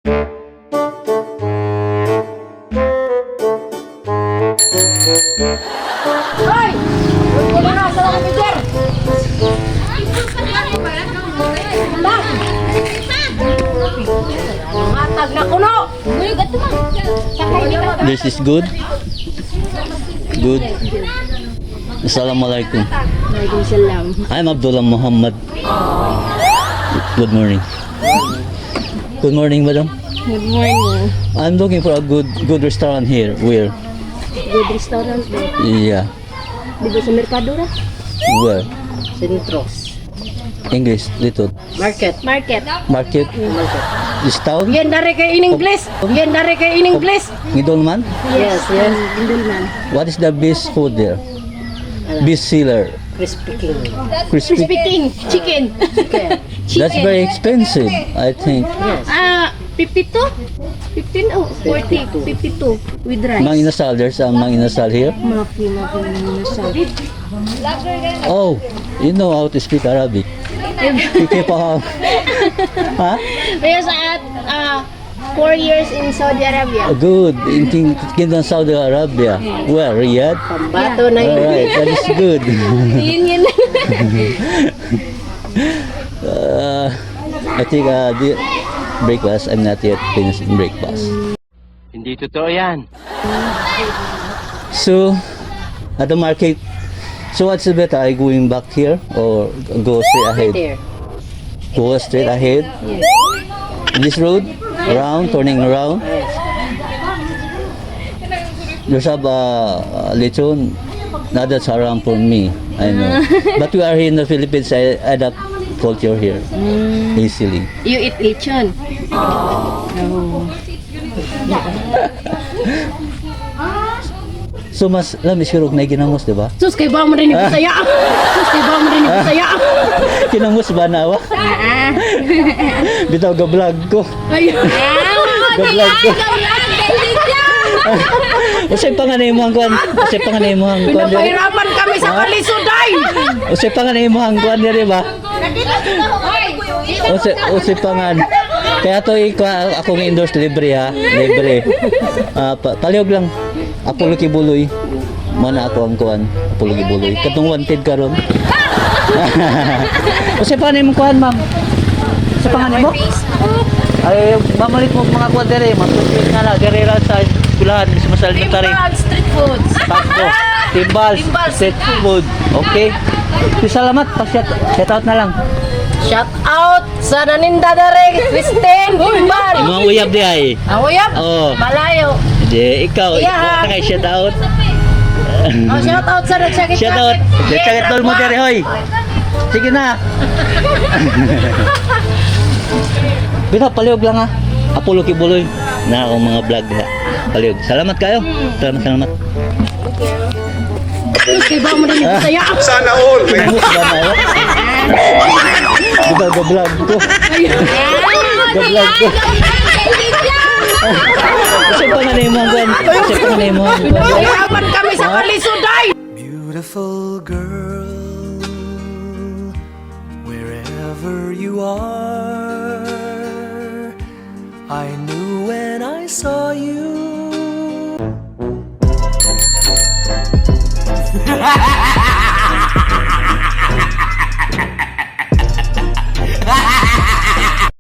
Hoy! Wala na sa mga teacher. Matag na kuno. This is good. Good. Assalamualaikum. Waalaikumsalam. I'm Abdullah Muhammad. Good morning. Good morning, madam. Good morning. I'm looking for a good restaurant here. Where? Good restaurant ba? Yeah. Di ba sa Merkado ra? Where? Sentro. English, little. Market. Market. Market. This town? Yan dare kay in English. Yan dare kay in English. Ngidolman? Yes. Indulman. What is the best food there? Best seller. Crispy King. Crispy. Speaking chicken. That's very expensive, I think. Ah, 52? 15 oh, 40, 52 with rice. Mang Inasal, there's a Mang Inasal here. Mapi, mapi, inasal. Oh, you know how to speak Arabic. Kaya pa. Ha? Because at 4 years in Saudi Arabia. Good. In Kingdom Saudi Arabia. Where? Riyadh? Pambato na All yun. right, that is good. Yun yun. I think the breakfast, I'm not yet finished in breakfast. Hindi totoo yan. So, at the market, so what's the better? Are you going back here or go straight ahead? There. Go straight ahead? This road? Round, turning around? There's a lechon. Now that's haram for me. I know. But we are here in the Philippines. I adapt culture here easily. You eat lechon. Oh. So mas lamis kirog na ginamos, di ba? Sus, kay ba mo rin Bisaya? Sus, kay ba mo rin Bisaya? Kinamos ba na wa? Bitaw ga vlog ko. Ay. Ga vlog ko. Usay pa nga na imong kuan. Usay pa nga na imong kuan. Diri. Pinapahirapan kami sa kalisod ay. Usay pa nga na imong kuan diri ba? Usay pa nga. Kaya to ikaw akong endorse libre ha, libre. Ah, palihog lang. Apollo Kibuloy. Mana ako ang kuan, Apollo Kibuloy. Katong wanted karon. Usay pa nga na imong kuan, ma'am. Usay pa nga nimo? Ay, mamalik mo mga kuan diri, matutuit na na diri ra sa eskwelahan mismo sa elementary. Street foods. Takbo. Timbal. Street food. Okay. Salamat. Pa-shout shout out na lang. Shout out sa naninda dere, Christine Timbal. Imong uyab di ay. Ang uyab, Oo. malayo. Di, ikaw, Yeah. ikaw kay shout out. Oh, shout out sa nagsakit. Shout out. Shout out mo diri hoy. Sige na. Bitaw palihog lang ha. Apollo Kibuloy na akong mga vlog diha. Palihog. Salamat kayo. Salamat, salamat. Sus, kay ba mo rin Bisaya? Sana all. Kinamos ba na ako? Bitaw ga vlog ko. Ga vlog ko. Kasi pa nga na imong kuan. Kasi pa nga na imong kuan. Pinapahirapan kami sa kalisod ay. Beautiful girl, wherever you are, I knew when I saw you.